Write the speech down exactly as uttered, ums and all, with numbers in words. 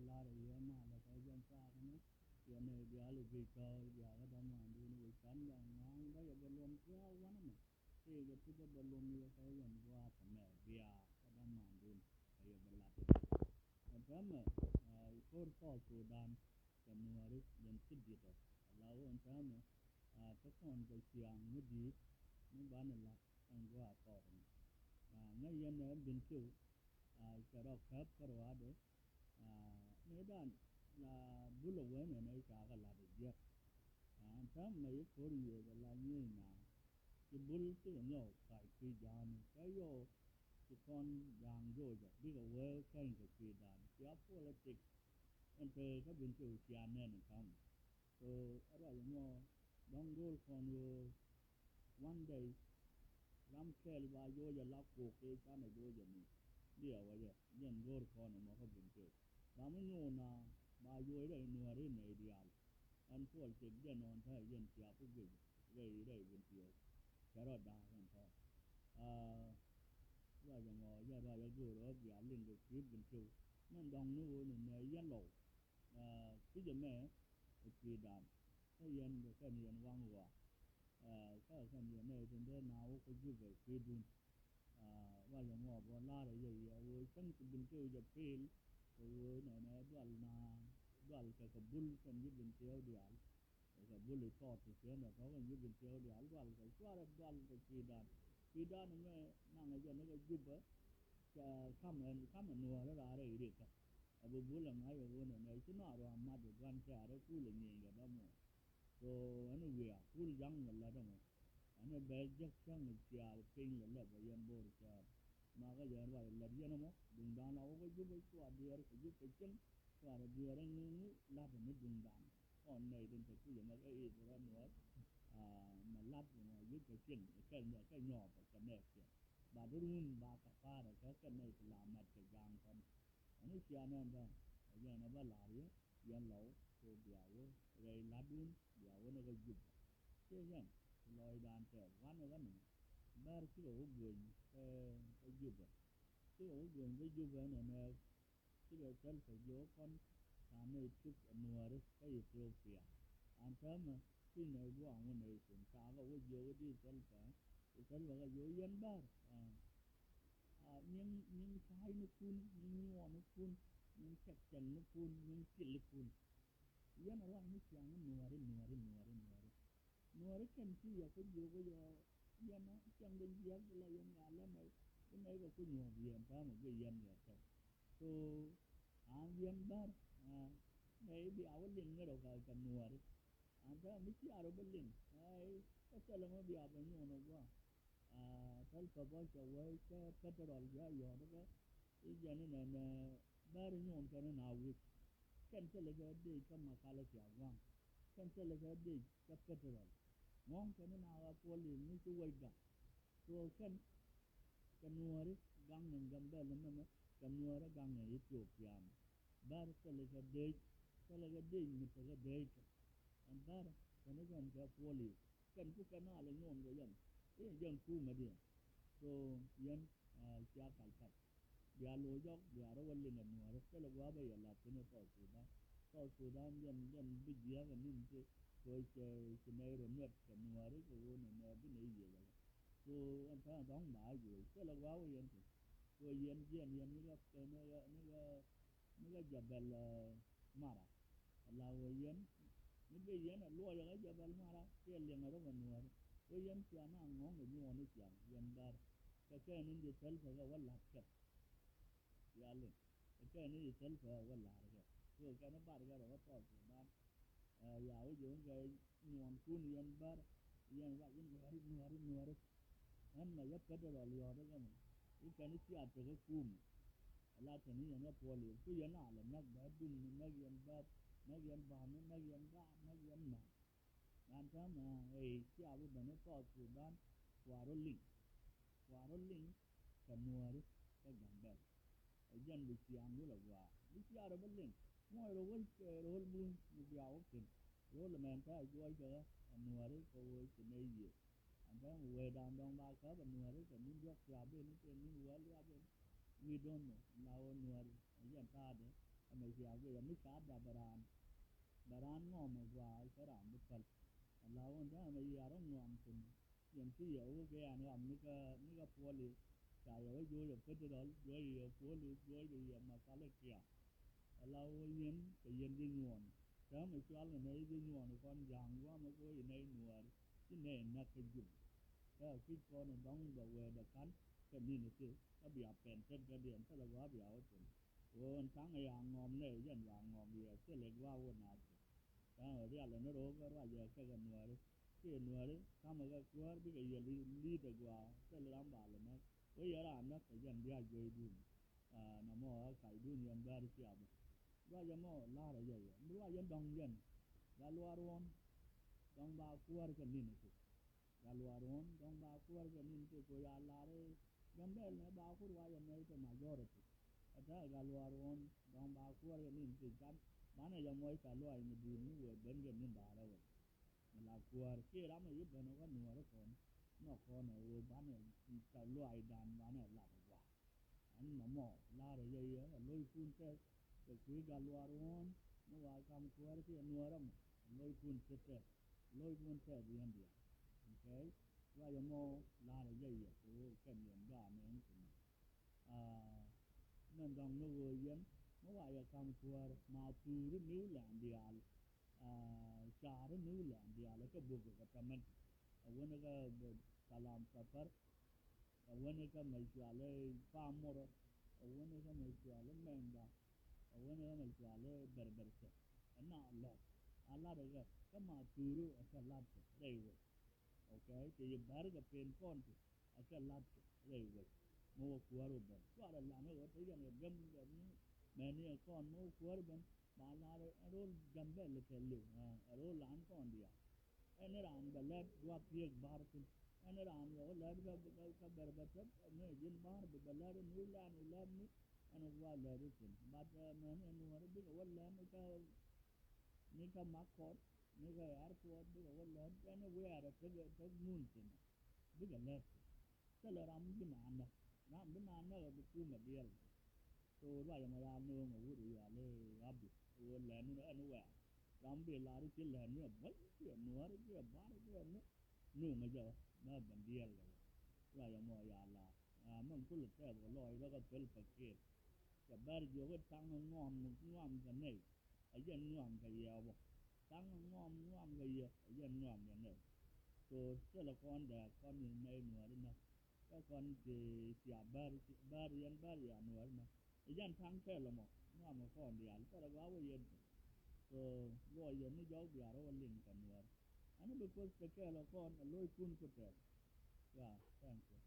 Lar yɛ mal kɛ jɛn thaak ni yɛ nɛ diaal i̱ guic tɔ̱ diaal kä dämandun wi̱c kan bɛ ŋɔ̱a̱ŋ bä yɛ bɛ luɔm thia̱a̱ wanɛ mɛ. Tëëkɛ ti bä bɛ luɔm yɛ kɛ yɛn gua̱a̱th ɛmɛ diaal kä dämandun kɛ yɛ bɛ lat. Ɛn täämɛ, ah, ko̱r South Sudan kɛ nuääri yɛn ti di̱t ɔ. Ala wä ɛn täämɛ, ah, kä kɔn kɛ ciaŋ mi di̱i̱t mi banɛ la̱t ɛn gua̱a̱th kɔɔr ni. Ah, ŋäc yɛn ɛ Bentiu, ah, cɛ rɔ käp kä ruaadɛ. Ah, mëëdan la bul ɛ wen ɛn ɛ ca kɛ la̱t ɛ jiäk. Ah, ɛn täämɛ yɛ ko̱r yiëëth ala nyieny na ci bul ci kɛ nyɔk kac kui̱ ja̱a̱ni kä yɔw ci kɔn ja̱a̱ŋ joc ɔ bikɛ wee kɛny kɛ kui̱dan cia politik. Ɛn te kä Bentiu cia nɛn ɛn täämɛ. So ɛ ruac ɛmɔ dɔ̱ŋ go̱o̱r kɔn ɣöö one day ram kɛl ba joc ɛ la kok kɛ canɛ joc ɛ ni. Diɛ wecɛ jɛn go̱o̱r kɔn ɛmɔ kä Bentiu. Ba mi nyuun a ba joc rɛy nuääri nɛy diaal. Ɛn puɔl cek jɛn ɔn ta̱a̱ jɛn cia pi guic rɛy rɛy Bentiu. Cɛ rɔ da̱a̱k ɛn tɔ̱. Ah, ruac ɛmɔ jɛ ruac ɛ go̱o̱r ɣä bia liŋ kɛ kui̱ Bentiu. Min dɔ̱ŋ ni ɣöö ni nɛ yɛn lɔw. Ah, kui̱c ɛmɛ ɛ kui̱dan kä yɛn kɛ kɛn yɛn waŋ ɣɔaa. Ah, kä kɛn yɛn nɛ tin dee na wä kä Jubɛ kui̱dun. Ah, ruac ɛmɔ bä la̱rä yɛ yɛ ɣöö cäŋ ti Bentiu jɛ pil kɛ ɣöö nɛnɛ dual na dual kɛ kɛ bul kɛn ji̱ Bentiu diaal. Kɛ bul i̱ thɔɔt ti cieen dɛ tɔ̱ kɛn ji̱ Bentiu diaal dual kɛ cuarɛ dual kɛ kui̱dan. Kui̱dan ɛmɛ naŋɛ jɛ ni kɛ Jubɛ. Cɛ kam ɛ kam ɛ nuäärä raarɛ i̱ rikä. A bi bul ɛ ŋa̱c ɛ ɣöö nɛnɛ ci nɔa ruaam mat ɛ gua̱n cɛ a rɛ kuul ɛ nyieny kɛ dämuɔɔr. So ɛn wiaa kul ja̱ŋ mi lät ɛmɔ. Ɛn ɛ bɛ jek cäŋ ciaal piny lɛ lɛp ɛ yɛn bo̱o̱r cäär. Ma kä jɛ ɛn ruac lät yɛn ɛmɔ duŋdan la wä kä Jubɛ cua diɛɛr kɛ Jubɛ cieŋ. Cua rɛ diɛɛr ɛŋu ŋu la̱t ɛn ni duŋdan. Kɔn nɛy tin te kuc ɛmɛ kä Ithɛrɛl nuɔɔr. Mɛ la̱t ɛmɔ Jubɛ cieŋ kɛ kɛ nyɔɔp kɛ nɛɛk cieŋ. Ba di run ba kɛ pa̱a̱r ɛ kɛ kɛ nɛy ti la mat kɛ ja̱a̱ŋ kɔn. Ɛn ni cia nɛn bä ɛ jɛn ɛ bä la̱r yɛ. Yɛn lɔw kɛ bia wä rɛy la̱tdun bia wä ni kä Jubɛ. Ciɛ yɛn ti lɔcdan tɛɛth wanɛ ɣän ɛmɛ. Bär cikɛ wä gueny kä Jubɛ. Cikɛ wä gueny kä Jubɛ ɛn ɛnɛ cikɛ thäl kɛ jiök kɔn. Ca nɛy tuk ɛ nuääri kä Ithiopia. An täämɛ kui̱ nɛy gua̱a̱ŋ wä nɛy thi̱n ca kɛ wä jiök i̱di thäl kɛ. Thäl kɛ jiök yɛn bär. Nyiŋ nyiŋ ca̱a̱cnikun, nyiŋ nyuɔɔnikun, nyiŋ cɛkcɛknikun, nyiŋ cilikun. Yɛn a ruac ni ciaŋ nuääri nuääri nuääri nuääri. Nuääri kɛn ci yɛ kä jiök yɔ yɛn a ciaŋ den jiäk la yɛn ŋa̱ lɛ nɛy. Bi nɛy kɛ ku nyuɔ̱ɔ̱k yɛn täämɛ bi yɛn yɛ tɛk. So an yɛn bär nɛy bia wä liŋ ŋärä kɛ nuääri. An täämɛ mi cia rɔ bi liŋ nɛy kä thilɛ mi bia bɛ nyuɔn ɛ gua̱a̱. Thäl pä bä cɛ wee cä petrol bia yɔ̱ɔ̱t kä i̱ jɛn inɛ nɛ bɛr inyuun kɛn ina wi̱c. Kɛn thilɛ kɛ dec kä makalɛ cia gua̱a̱ŋ. Kɛn thilɛ kɛ dec kä petrol. Ŋɔ̱ŋ kɛn ina ɣä puɔl i̱ mi ci wec gaŋ. Tuɔɔk kɛn kɛ nuääri gaŋ ni Gambɛl mɛmɛ kɛ nuääri gaŋ ni Ithiopia mɛ. Bɛr thilɛ kɛ dec thilɛ kɛ dec mi tekɛ dec kɛ. Ɛn bɛr kɛn ikɛn kɛ puɔl i̱ kɛn ku kɛn a lɛ nyuɔn kɛ yɛn i̱ jɛn kuumɛ diɛn. So yɛn cia kal kal bia lo̱c jɔk bia rɔ wä liŋ ɛ nuääri thilɛ gua̱a̱ bä yɛ la̱th thi̱n ɛ South Sudan. South Sudan jɛn jɛn bi jiääk ɛ ni̱n ti kɛ cɛ ci nɛy rɔ nuɛt kɛ nuääri kɛ ɣöö nɛ nɛ bi nɛy yiëëk ɛ lɛ. So ɛn täämɛ dɔ̱ŋ ba jiɛc thilɛ gua̱a̱ wä yɛn ti kɛ ɣöö yɛn jiɛn yɛn ni ɣä ni ɣä ni ɣä Jabɛl Mara. Ala wee yɛn mi ben yɛn a luɔc ɛ kä Jabɛl Mara kiɛ liɛŋ a rɔ kɛ nuɔɔri. Wee yɛn cia na ŋɔ̱ŋ kɛ nyuɔɔni ciaŋ yɛn bär kɛ kɛn in di thäl kɛ kɛ wä la̱t kɛ. Cia liŋ kɛ kɛn in di thäl kɛ wä la̱t kɛ. Kɛ kɛn in bar kɛ rɔ wä tɔɔk kɛ dan. Ɛ ya wä ji̱ wä kɛ nyuɔɔnkun yɛn bär yɛn ruac in nuɔɔri nuɔɔri nuɔɔri. Ɣän mɛ yɛ pɛt rɔ liɔɔt ɛ kɛn i̱ kɛn i̱ cia tek ɛ kum. Ala tɛn i̱ yɛn ɛ puɔl i̱ ku yɛn a lɛ näk bɛ duŋ ni näk yɛn bäth näk yɛn ba̱a̱m ni näk yɛn gaat näk yɛn ma̱a̱m. Ran täämɛ ɛ i̱ cia bi ben i̱ South Sudan. Kua rɔ liŋ kua rɔ liŋ kɛ nuääri kä Gambɛl. Ɛ jɛn bi ciaŋ wul a gua̱a̱ bi cia rɔ bi liŋ muɔc rɔ wul kɛ ro̱l buny mi bia wä ken ro̱l mɛn ta̱a̱ juɔc kɛ ɣä ɛ nuääri kɛ ɣöö ci nɛy yiëë. Ɛn täämɛ wecdan dɔ̱ŋ ba käp ɛ nuääri kɛ ni̱n diɔ̱k cia ben i̱ kɛ ni̱n wäl ria ben. We don't know la ɣöö nuääri ɛ jɛn ta̱a̱dɛ. mɛ cia guic a mi ca dap bɛ raan, bɛ raan ŋɔm ɛ gua cɛ raan bi päl. Ala wun dee mɛ yiar ŋɔm thin. Yɛn ti yɛ wä kɛ yan ram ni kä, ni kä puɔli. Ca yɛ wä juɔc ɛ pet rɔl, juɔc yɛ puɔli, juɔc yɛ mathali kia. Ala wä yɛn kɛ yɛn ji̱ nyuɔn. Täämɛ cual kɛ nɛy ji̱ nyuɔn kɔn ja̱a̱ŋ guamɛ kɛ wä yɛ nɛy nuäär. Ci nɛy näk kä jum. Kä kui̱c kɔn ɛ dɔ̱ŋ bɛ wee dɛ ka̱n kɛ ni̱n ɛ ti kä bia pɛn tet kɛ diɛn thilɛ gua bia wä thin. Ɣöö ɛn ta̱ŋ ɛ ya ŋɔm nɛy jɛn ya ŋɔm yɛ thilɛ gua wä naath. Ta̱a̱ rial ɛn ro̱o̱k kä ruacɛ kɛ kɛ nuääri kiɛ nuääri ka̱mɛ kɛ kuäär bikɛ yɛ li̱i̱t ɛ gɔaa thil ram ba lɛ näk. Wee yɛ raan näk kɛ jɛn bia juɔ̱cdun. Nɔmɔ ɛ kacdun yɛn bäär ciath. Ruacɛ mɔ la̱rä jɛ yɛ mi ruacɛ dɔ̱ŋ jɛn. Gat luaar ɣɔ̱ɔ̱n dɔ̱ŋ ba kuäär kɛ ni̱n ɛ kɛ. Gat luaar ɣɔ̱ɔ̱n dɔ̱ŋ ba kuäär kɛ ni̱n tëë koc a lar i̱ Gambɛl nɛ ba ku ruac ɛmɛ i̱ te majority. Ɛ tɛ̈ gat luaar ɣɔ̱ɔ̱n dɔ̱ŋ ba kuäär kɛ ni̱n tëë kam. Banɛ jɛ muɔc ca luaac mi di̱i̱t mi wëë ben kɛ ni̱n da̱a̱r ɛ wëë. Mi la kuäär kiɛ ram ɛ yi ben ɛ wä nuɔɔr ɛ kɔn. Nɔ kɔn ɛ wëë banɛ ca luaac dan banɛ lat ɛ gua̱a̱. Ɛn nɔmɔ la̱rä jɛ yɛ ɛ lo̱ckun tɛth kɛ kui̱ gat luaar ɣɔ̱ɔ̱n mi wa kam kuäär kiɛ nuäär ɛmɔ ɛ lo̱ckun ti tɛth. Lo̱ckun tɛth yɛn diaal. Okay? Ruac ɛmɔ la̱rä jɛ yɛ kɛ ɣöö kɛn yɛn gaanɛ ɛn kɛ mɔ. Mɛn dɔ̱ŋ ni ɣöö yɛn mi wa yɛ kam kuäär ma thuuri niw lɛn diaal. Caari niw lɛn diaal kä buk kɛ tɛmɛn. Ɛ wän kä Salam Safar. Ɛ wän kä mɛ cual i̱ Pamorɔ. Ɛ wän kä mɛ cual i̱ Mɛŋda. Ɛ wän kä mɛ cual i̱ Bɛrbɛr Cɛ. Ɛn na lɔt a lat ɛ kɛ kä ma thuuri ɛ kɛ lat kɛ rɛy wec. Okay, ti yi bär kɛ pen kɔn ti a kɛ lat kɛ rɛy wec. Mi wä kuäär wä ben cuarɛ lan wä te yɛn kɛ gem kɛ ni mɛni ɛ kɔn mi wä kuäär ben. Ba lar ɛ ro̱l Gambɛl kɛ liw ɛ ro̱l lan kɔn diaal. Ɛn raan bɛ lɛt duath thiek ba̱r thi̱n. Ɛn raan yɛ wä lɛt kä, kä, kä Bɛrbɛr Cɛ mi ji̱n ba̱r bi bɛ lɛt ni lɛn wä lɛt ni. Ɛn wä lɛt thi̱n. But mɛn ɛn wä bikɛ wä lɛt ni kä, ni kä Makɔt ni kä airport bikɛ wä lɛt ɛn wä ɛr tek, tek mun thi̱n. Bikɛ lɛt thi̱n. Thilɛ ram bi naan näk. Ram bi naan näk ɛ bi kumɛ diɛl. So ruac ɛmɔ ya nööŋ ɛ wut ɛ yual ɛ abi ɛ ɣöö lɛn ni ɛn wɛɛr. Ram bi lar i̱ ci lɛn ni ɛ bäny kiɛ nuäär kiɛ bar kiɛ ni. Nööŋ ɛ jɛ mɛ ben diɛl kɛ wä. Ruac ɛmɔ ya lar. Mɛn kulɛ tɛth kɛ lɔɔc rɔ kɛ thil paket. Cɛ bɛr jiök i̱ taŋ ŋɔm ŋɔm kɛ nɛy. A jɛn ŋɔam kɛ yɛ bä. Taŋ ŋɔam ŋɔam kɛ yɛ a jɛn ŋɔam kɛ nɛ. So thilɛ kɔn dɛ kɔn in nɛy nuɔɔri nä. Kä kɔn ti cia bär bär yɛn bär ya nuɔɔri nä. A jɛn taŋ kɛl mɔ ŋɔam kɔn diaal thilɛ gɔaa wä yɛn. So luɔc yɛn ni jɔk biaar wä liŋ kɛ nuɔɔri. Ɛn because kɛ kɛl kɔn a lo̱ckun ku tɛth. Yeah, thank you.